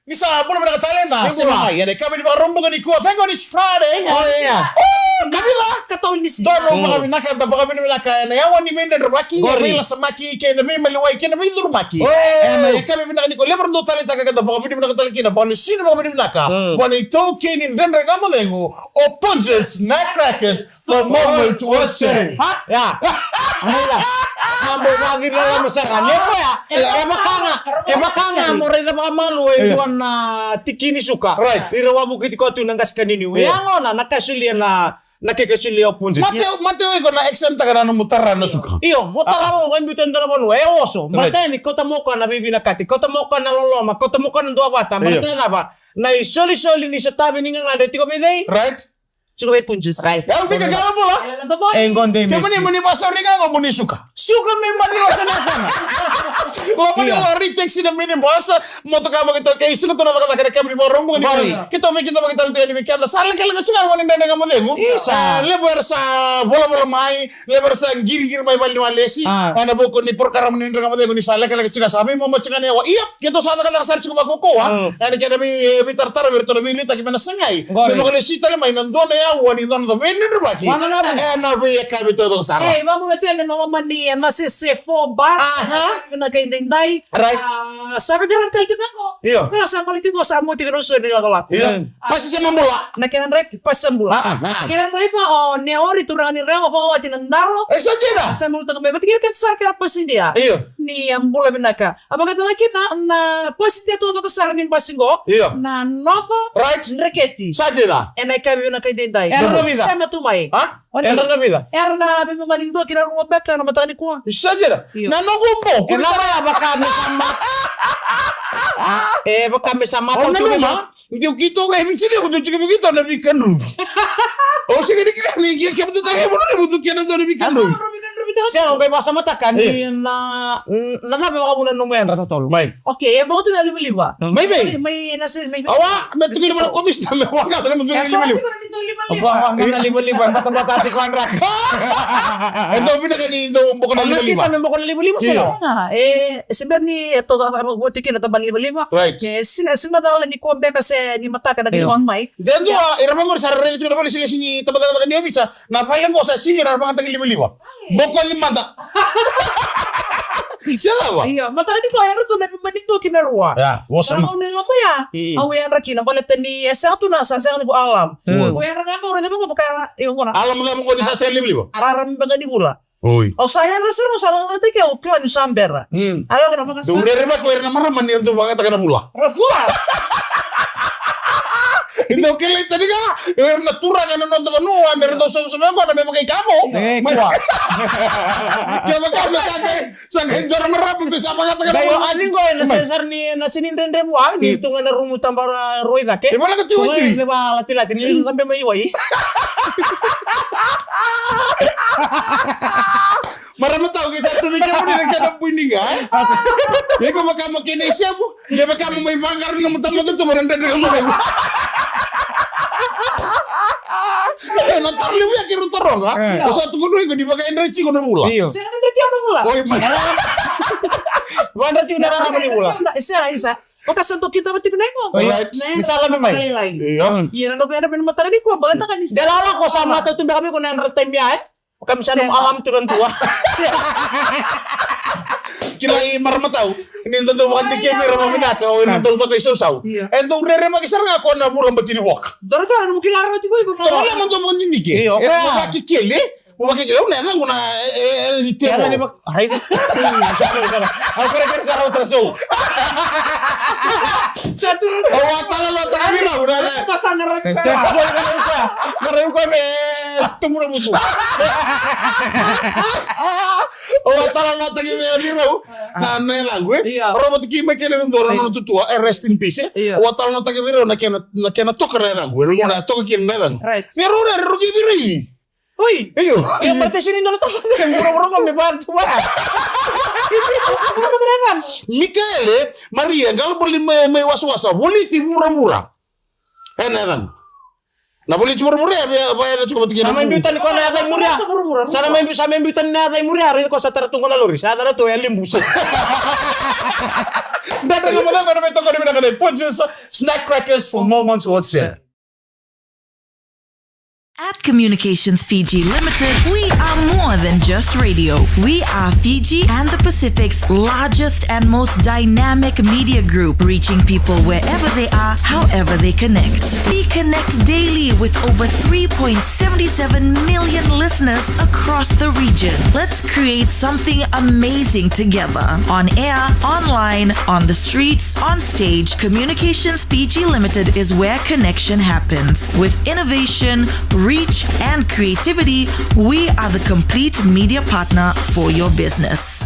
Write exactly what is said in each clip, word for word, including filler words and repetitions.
Ni sa bula vinaka tale na sema mai ena yakavi ni Vakaraubuka nikua. Thank God it's Friday. Oh, yeah. Oh, Kavila. Katau ni siga. Donu vakavinaka, da vakavinavinaka ena yawa ni veidredrevaki, veilasamaki, kei na veimaliwai, kei na veicurumaki. Oh. Ena yakavi vinaka nikua, levu era dau taleitaka, ka da vakavinavinaka tale kina, vakanisini vakavinavinaka. Mm. Vua na itaukei ni Dredre Ga Mo Cegu, o Punjas na Crackers. For moments worth sharing. Ha? Ya. Aila. Abo vavira la masanga. Ni koya. E vaka ga, e vaka ga mo raica vakamalua e dua na tiki ni suka. Right. Ni ra wavokiti koya tu na qase ka niuniu. Yeah. Ya gona na ka e solia na, na keke solia o Punjas. Mate, mate o iko na accent taka na nomu tara na suka. Io, mo tara mo, mo biuta e dua na vanua. E oso. Right. Baleta ni kauta mo koya na veivinakati. Kauta mo koya na loloma. Kauta mo koya na duavata. Io. Baleta na cava? Na isolisoli ni sotavi ni gagadre tiko vei cei? Right. Tiko vei Punjas. Right. Yau vika kala bula. E, qo dei. Kemuni, muni basa ori ga, muni suka. Suka me bani o sana sana. Lomani lori, taxi na minibus, motoka mo keitou, kei suka tu na cakacaka na kemuni Vakaraubuka ni. Keitou vei keitou vei keitou tu yani vei keda. Sa lekaleka suka mo ni Dredre Ga Mo Cegu. Isa. E, levu era sa volavola mai, levu era sa qiriqiri mai vale ni walesi. Ah. Ena vuku ni program ni Dredre Ga Mo Cegu ni sa lekaleka suka sa mai momo suka na yawa. Ia. Keitou sa cakacaka sara tiko vakaukauwa. Mm. Ena kena vei, e, veitaratara vei iratou na veiliutaki me na sagai. Qori. Me vakalesui tale mai na dua na yaua ni dua na veidredrevaki. Ena veiyakavi taucoko sara. E, vamuna tu ena loma ni, e, na sese four bus. Aha. Vinaka edaidai. Right. A, sa veiqaravi tale tiko qo. Io. Ka sa gole tiko sa muti kina so ni lakolako. Io. Mm. Pasi se mabula. Na kena draiva, pasi sa bula. Ah, ah, ah. Kena draiva, o Neori, turaga ni Rewa, vakawati na Daro. E, sa dina. Sa bula toka mai. Vata kei keda sara kena pasidia. Io. Ni a bula vinaka. A vakatala kina na pasidia taucoko sara ni basi qo. Io. Na Novo. Right. Dreketi. Sa dina. Ena yakavi vinaka edaidai. Era na vica. Sema tu mai. Ha? Era na vica. Era na veimama ni dua ki na rua beka na mataka nikua. Sa dina. Io. Na noqu bo. E na vaya vaka me sa mata. E vaka me sa mata. O nanuma. Deu keitou qai veisilei, keitou tiko vei keitou na veikadruvi. Au sega ni kila ni keitou tale kei vanua levu tu kei na dua na veikadruvi. Sega, au qai vakasamataka ni na, na cava e vakavuna nomu yadra totolo. Mai. Okay, e boko tu na livaliva. Mai, mai. Mai, na se, mai, mai. Awa, me tukuni vei na komisina, me waqaca na mutu livaliva. Waqaca na livaliva, e batabata tiko na draki. E dau vinaka ni dau boko na livaliva. Kita me boko na livaliva, sega. E, se bera ni e toka, e, voti kina tabana livaliva. Right. E, sina, sina cala ni ko beka se ni mataka na kili mai. De dua, ira vaqori sa ra raica tiko na vale silesili ni tabacakacaka ni ovisa, na vale qo sa sili na vakayagataki livaliva. Boko ni mada. Se cava? Io, mataka ni ko yadra tu na veimama ni dua ki na rua. Ya, vosa ma. Au ni loma ya, au yadra kina, baleta ni e sega tu na, sa sega ni ko alarm. Ko yadra ga mo raica vaqo vaka, io, qo na. Alarm ga mo qo ni sa sega livaliva. Rarama beka ni vula. Oi. Au sa yadra sara, au sa lagata ke au kila ni sa bera. Hmm. Au yadra vaka sa. Dou rerevaki o ira na marama ni ra dau vakayagataka na vula. Ra vula. Dou kilai tani ga, o ira na turaga na noda vanua, ni ra dau sovosovo yaqona me vakaikamo. E, kua. Kevaka me sa qai, sa qai dua na marama me sa vakayagataka na vula. Dai, o ani qo, na sesar ni, na sini dredre vua, ni tu ga na rumu tabara rua i cake. E vaka tu i. Tu ga na va latilati, ni cabe mai wai. Marama tau, ke sa tu vei kemuni na kena bui ni ga, e? Ia ko vaka mo kena isevu, ke vaka mo mai vaqara na mutamata tu mo na dredre ga mo cegu. E na taro levu ya ke rau taroga. E. O sa tukuna iko ni vakayadrati iko na vula. Io. Sega ni yadrati au na vula. Oi, mai. Vakayadrati iko na rarama ni vula. Isa, isa. Vaka sa dau kidava tiko na igogo. Right. Ni sa lave mai. Io. Ia na noqu yadra vei na mataka nikua, baleta ga ni sa. De lako sa matau tu beka vei iko na yadra taimi ya, e? Vaka me sa nomu alarm tu na dua. Kilai marama tau. Ni dau dau vakadikevi ira vakavinaka o ira na dau caka isausau. Io. E dau rerevaki sara ga ko na vula bati ni voka. Dora ka na nomu kila rawa tiko iko na. Dora la mo dau vakadidike. Io, e, koya. Mo vakekeli. Mo vakekeli. Au na yacaqu na, e, e, e, ni tevo. Yacaqu ni vaka, raica. Au kerekere sara au tara sou. Sa tu. Au a talanoataka vei rau, na, na. Pasa na raica. Sa, na raica me tumura musu. Au a talanoataka vei rau, na, na yacaqu, e. Io. Rau vata kei Michael na dua na nona tutua, e, rest in peace, e. Io. Au a talanoataka vei rau na kena, na kena toka na yacaqu, e, na kena toka kina na yacaqu. Right. Ni rau, rau, rau kei vei rau. Oi. Io. Io, baleta sini dua na tamata. Vuravura qo me vara tu vara. Mikaele, Maria, Qalabuli mai, mai wasawasa, Voliti, vuravura. Ena yacaqu. Na voliti vuravura ya, via, via, via, tiko vata kei na Sa mai vu. biuta ni ko na yaca i muri ya. Sa vuravura, Sa na mai biu, sa mai biuta ni na yaca i muri ya. Raica ko sa tara tu qo na lori. Sa yaca na tu ya libu. Sa. Dredre Ga Mo Cegu ena veitokoni vinaka nei Punjas Snack Crackers for Moments Worth Sharing. At Communications Fiji Limited, we are more than just radio. We are Fiji and the Pacific's largest and most dynamic media group, reaching people wherever they are, however they connect. We connect daily with over three point seven seven million listeners across the region. Let's create something amazing together. On air, online, on the streets, on stage, Communications Fiji Limited is where connection happens. With innovation, reach, and creativity, we are the complete media partner for your business.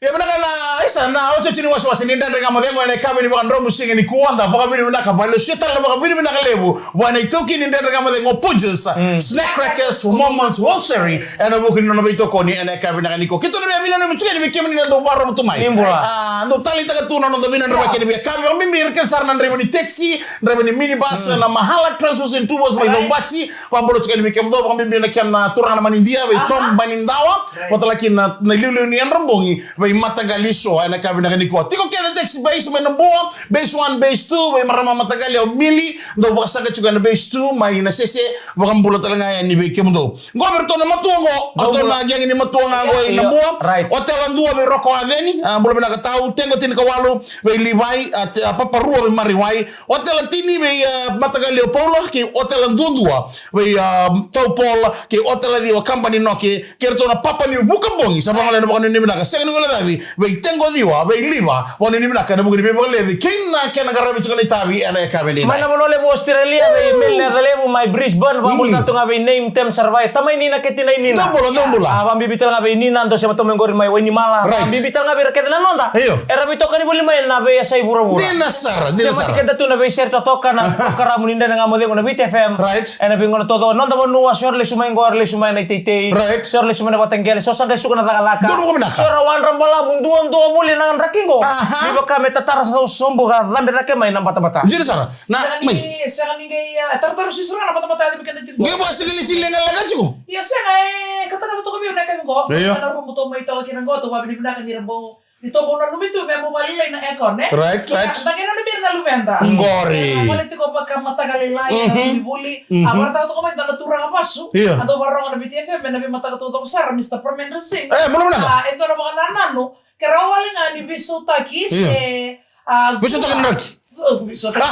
Ia vinaka na isa na otioti ni wasewase ni Dredre Ga Mo Cegu ena yakavi ni vakadromu siga nikua. Da vakavinavinaka, vakalesuya tale na vakavinavinaka levu vua na itaukei ni Dredre Ga Mo Cegu o Punjas Snack Crackers for Moments Worth Sharing ena vuku ni nona veitokoni ena yakavi vinaka nikua. Keitou na via vinaka ni musuka ni vei kemuni na dau vakarorogo tu mai. Ni bula. A, dau taleitaka tu na noda vinaka ni via yakavi. Vakabibi ira kece sara na draiva ni taxi, draiva ni minibus, na Mahala Transport and Tours mai Caubasi. Vakabula tiko yani vei kemudou, vakabibi na kena turaga na manidia, vei Tom Banidawa. Vata kina na iliuliu ni yadra bogi vei Mataqali Show ena yakavi vinaka nikua. Tiko kece taxi base mai Nabua, base one, base two, vei marama Mataqali o Mili, dou vakasaqa tiko ena base two mai Nasese. Vakabula tale ga yani vei kemudou. Qo vei ratou na matua qo, ratou na gegi ni matua ga qo i Nabua. Otela dua vei Roko Aceni, a, bula vinaka tau, Teqo tinikawalu vei Livai, a, Paparua vei Mariwai, Otela tini vei, a, Mataqali o Paula, kei otela duadua vei, a, Tau Paula, kei otela ciwa Kabani Noke, kei ratou na papa ni vukabogi. Sa vagolea na vakanuinui vinaka, sega ni guilecavi vei Teqo ciwa, vei Liva, vakanuinui vinaka ena vuku ni veivakaleci kei na kena qaravi tiko na itavi ena yakavi ni. Mai na vanua levu Australia, vei Meli na yaca levu mai Brisbane, vakabula tale tu ga vei Nei Tem Sarvai, tamai Nina kei tinai Nina. Dou bula, dou bula. A, vakabibi tale ga vei Nina, dou sema tu mai qori mai Wainimala. Vakabibi tale ga vei ira kece na noda. Io. Era veitokani voli mai na veiyasai vuravura. Dina sara, dina sara. Semati keda tu na veisere totoka na porokaramu ni Dredre Ga Mo Cegu na Viti F M. Ena veigauna taucoko, noda vanua, se o ra lesu mai qo, o ra lesu mai na iteitei. Se o ra lesu mai na vataqele, se o sa qai suka na cakacaka. Se o ra wadra balavu duadua voli na draki qo. Ni vaka me tatara sa sobu ka cabe cake mai na batabata. Dina sara. Na, mai. Sega ni qai, a, taratara susu sara na batabata, a, ni keda tiko. Qai vua sega ni sili ga laka tiko. Ia sega, e, ka tara toka vei au na yakavi qo. Io. Na rumu tou mai toka kina qo, tou vavinavinaka ni ra bau Ni tobo na lumi tu me bau vakalailai na aircon, e? Right, right. Da qai nanumi ira na luveda. Qori. Vale tiko vakamataka lailai na vuli. A varataka toka mai dua na turaga vasu. Io. A dau vakarorogo na Viti F M ena veimataka taucoko sara, Mister Parmendra Singh. E, bula vinaka. A, e dua na vakanananu. Ke rawa wale ga ni veisautaki se, a, veisautaki na draki. Veisautaki.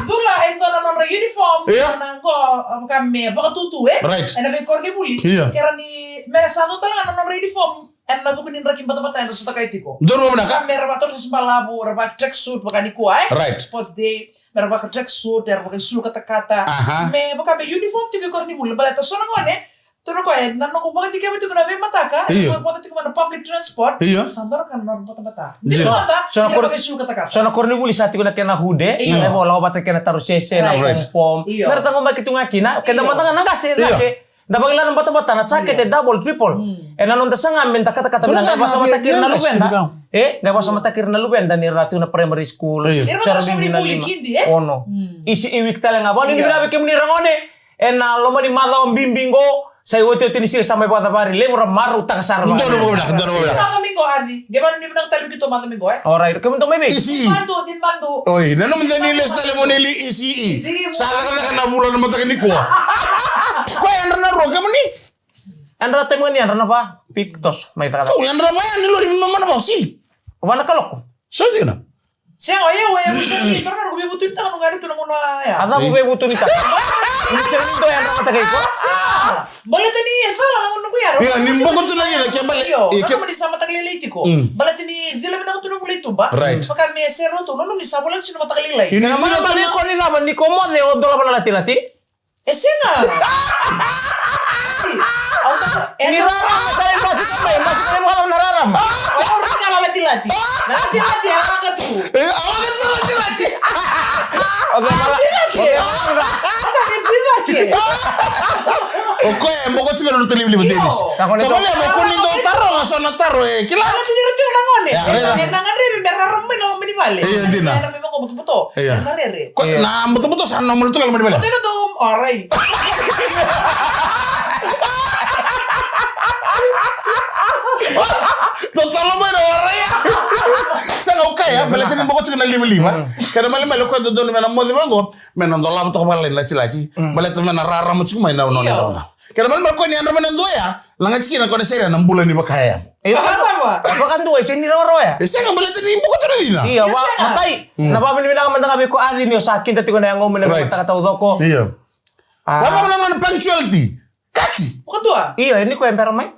Cula e dua na nodra uniform. Io. Na qo, a, vaka me vakatutu, e? Right. Ena veikoronivuli. Io. Ke rawa ni, me sa dua tale ga na nodra uniform. Ena vuku ni draki batabata era sotakaya tiko. Donu vinaka. Me ra vaka dress balavu, ra vaka track suit vaka nikua, e? Right. Sports day, me ra vaka track suit, era vakaisulu katakata. Aha. Me vaka me uniform tiko i koronivuli, baleta so na gone, tukuna o koya, na noqu vakadikeva tiko na veimataka, io, e vodo tiko mai na public transport, io, sa dua na ka na nodra batabata. Io. Dina vata, so na era kor-, vakaisulu katakata. So na koronivuli sa tiko na kena hood, e? Io. Sa qai vo lako vata kei na taro sese, na, right, pompom. Io. Me ra taqomaki tu ga kina, keda, io, mada ga na qase, io, cake. Da vakila na batabata na jacket e double, triple. Mm. Ena noda saga me da katakata, me da qai vasamataki ira na luveda. E, qai vasamataki ira na luveda ni ra tu na primary school. Io. Ira na primary school, kidi, e? Ono. Mm. Isi i wiki tale ga. Vakanuinui vinaka vei kemuni ragone. Ena loma ni macawa bibi qo, sa iotioti ni siga sa mai vakacavari, levu ra marautaka sara. Donu vinaka, donu vinaka. Macawa bibi qo, Adi. Qai vakanuinui vinaka tale vei keitou macawa bibi qo, e? Alright, kemudou mai vei? Isi. Madu, di madu. Oi, nanuma ni lesu tale mo ni li isi. Isi. Sa cakacaka na vula na mataka nikua. Ko yadra na rua, kemuni? Yadra tale ga ni yadra na va, pick toss, mai cakacaka. Ko yadra va, ni lori mama na va, si. Va na kaloko. Sa dina. Sega, o yau, o yau, sega ni, toro na noqu veivutunitaka noqu yadra tu na gauna ya. A cava o veivutunitaka? Ni sega ni dua yadra vata kei iko? Sa. Baleta ni e cala na noqu yadra. Ia, ni boko tu na kena, ke bale. Io, e, ke nanuma ni sa mataka lailai tiko. Mm. Baleta ni cila vinaka tu na vula i tuba. Right. Vaka me sere tu, nanuma ni sa voleka tu na mataka lailai. Ni cila tu na. Kena mana, mana iko ni cava, ni ko moce o dolava na latilati? E sega. Ni rarama, sa i basi ka mai, basi ka mai, na rarama. O yau raica na latilati. Na latilati e lako tu. E, a lako tu latilati. O cei mala-, o cei malanga? O koya e boko tiko na noda livaliva, Dennis. Io. Tavale, mo kua ni dau taroga so na taro, e, kila. Latilati tiko na gone. Ia, raica. E na gadrevi me rarama mai na loma ni vale. Io, dina. Butobuto. Io. Na rere. Ko, io, na butobuto sa normal tu lalo mai ni vale. Butobuto, alright. Totolo mai na warai. Sa ga u kaya, baleta ni boko tiko na livaliva. Mm. Kena malimali o koya dodonu me na moce vaqo, me na dolava toka vakalailai na latilati. Mm. Baleta me na rarama tiko mai na nona, io, icavacava. Kena malimali o koya ni yadra mai na dua ya, laga tiko kina o koya na sere na bula ni vakayaya. E, vakadua, e sega ni rawarawa ya. E sega, baleta ni boko tu na cina. Io, matai. Mm. Na vakavinavinaka mada ga vei iko Aci ni o sa kida tiko na yagomu ena, right, mataka taucoko. Io. Ah. Vakavinavinaka na punctuality. Kati. Vakadua. Io, e ni ko e bera mai.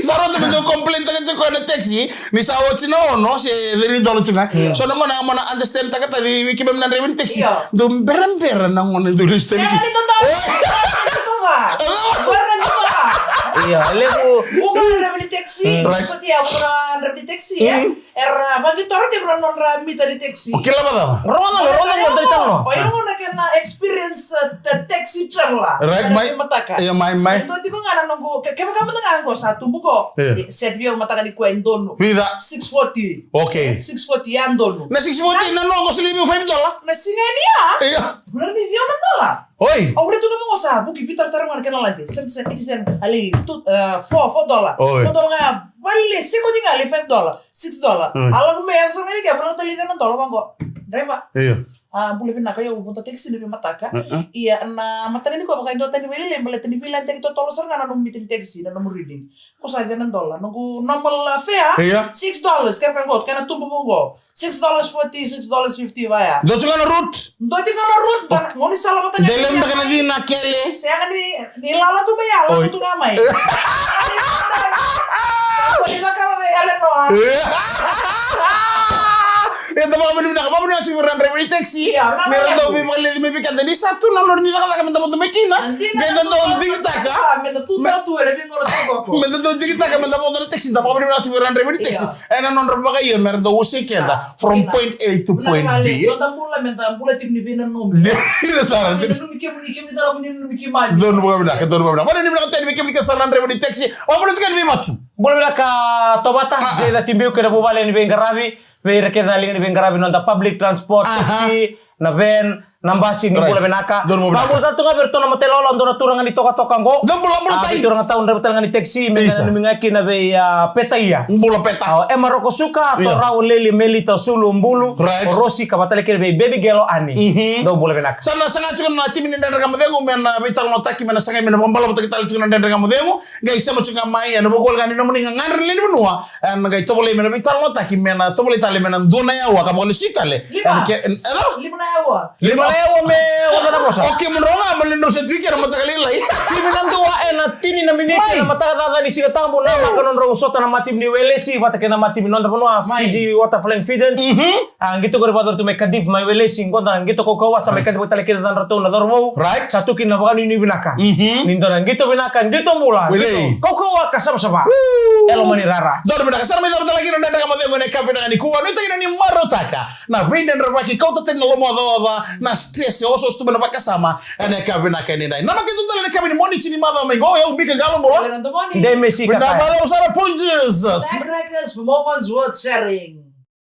Sa rauta me dou complain taka tiko na taxi. Ni sa oti na ono se three dollars tiko ga. Io. So na gauna mo na understand taka ta vei, vei keimami na draiva ni taxi. Io. Dou berabera na gauna dou lesi tale. Sega ni dodonu. Io, e levu. Vuqa na draiva ni taxi. Mm. Right. Sotia vuqa na draiva ni taxi, e? Mm. Era vaqitora tiko na nodra mita ni taxi. O kila vakacava? Rogoca, rogoca, rogoca, rogoca. O iko na kena experience, uh, ta-, taxi traveler. Right, mai. Mataka. Io, mai, mai. Dua tiko ga na noqu, ke-, kevaka mada ga qo sa tubu qo. Io. E, set vei au mataka nikua e donu. Vica? Six forty. Okay. Six forty ya donu. Na six forty na noqu sili vei five dollar. Na siga ni ya. Io. Bula ni vei na dollar. Oi. Au raica tu ga mo sa vuki vitaratara ga na kena lade. Seven cent, eighty cent, ali tu, uh, four, four dollar. Oi. Four dollar ga, vale, siko ni ga ali five dollar, six dollar. Mm. Ala me ya sa ngai ke, bula tali na dollar vaqo. Driver. Io. Ah, bula vinaka, io, vuta taxi ni veimataka. Uh-uh. Ia, na mataka ni ko vaka dua tani vei lele, bula tani vei lele, tani totolo sara ga na nomu mita ni taxi, na nomu reading. Ko sa vei na dollar. Noqu normal, uh, fare, io, six dollars, kevaka qo, kena tubu vaqo. Six dollars forty, six dollars fifty vaya. Dua tiko na route. Dua tiko na route, dua na gaunisala vata. De lembaka na cina kele. Sega ni, ni lala tu mai ya, lala tu ga mai. Oi. Ni lala mai ya, lala tu ga mai. E da vavinavinaka, vavinavinaka tiko vei ira na draiva ni taxi. Io, na vavinavinaka. Me ra dau veivakaleci mai vei keda ni sa tu na lori ni cakacaka me da vodo mai kina. Me da dau digitaka. Me da tu, me da tu, e na veigauna tu vaqo. Me da dau digitaka, me da vodo na taxi, da vavinavinaka tiko vei ira na draiva ni taxi. Io. Ena nodra vakaio me ra dau wasei keda from point A to point B. Io, da bula, me da bula tiko ni veinanumi. Io, sara. Veinanumi kemuni, kemuni tale, veinanumi keimami. Donu vakavinaka, donu vakavinaka. Veinanumi vinaka tale vei kemuni kece sara na draiva ni taxi. Vakabula tiko ni veimasu. Bula vinaka Tovata, ah, ah, Jay Latibiu kei na vuvale ni veiqaravi. Vei ira kece na liga ni veiqaravi, noda public transport, aha, taxi, na van, na basi, ni, right, bula vinaka. Donu bula vinaka. Vakabula tale tu ga vei iratou na matailoilo, dou na turaga ni tokatoka qo. Dou bula, bula, ah, tai. Vei turaga tau, draiva tale ga ni taxi, me, isa, nanumi ga kina vei, ah, Petaia. Bula Peta. Ah, o Emma Rokosuka, io, Torau Leli, Melita Sulu Bulu, right, o Rosi, ka vata tale kina vei Baby Girl o Ani. Mhm. Dou bula vinaka. Sa na saga tiko na timi ni Dredre Ga Mo Cegu me na veitalanoataki, me na sagai me na vakabalavu taki tale tiko na Dredre Ga Mo Cegu. Qai sema tiko ga mai ena vuku ga ni nomuni gagadre ni lewe ni vanua. Ena qai tovolei me na veitalanoataki, me na tovolei tale me na dua na yaua ka vakalesui tale. Lima. Ena ke-, en-, edo? Lima na yaua. Lima na yaua me oca na vosa. Okay, mo drau ga, baleta ni drau se tiko ena mataka lailai. Sivi na dua ena tini na miniti, mai, ena mataka caca ni Siga Tabu, namaka nodrau sota na matimi ni Welesi vata kei na matimi ni noda vanua, mai, Fiji Water Flying Fijians. Mhm. A, qito qori vakayacori tu mai Cardiff, mai Welesi, qo na qito kaukauwa sa mai, mm, kacivi tale kina na nodratou na cauravou. Right. Sa tu kina na vakanuinui vinaka. Mhm. Ni dua na qito vinaka, qito bula, wele, qito kaukauwa ka savasava. Woo. E loma ni rara. Donu vinaka, sa na mai cava tale kina na Dredre Ga Mo Cegu ena yakavi vinaka nikua. Nuitaki na ni marautaka na veidredrevaki, kauta tani na lomaocaoca, na stress e osooso tu mai na vakasama ena yakavi vinaka edaidai. Namaki tu tale ena yakavi ni Moniti ni macawa mai qo, o yau Mika Qalo, bula. Demesi Kaka. Vinaka vakalevu sara, Punjas. Backcrackers for moments worth sharing.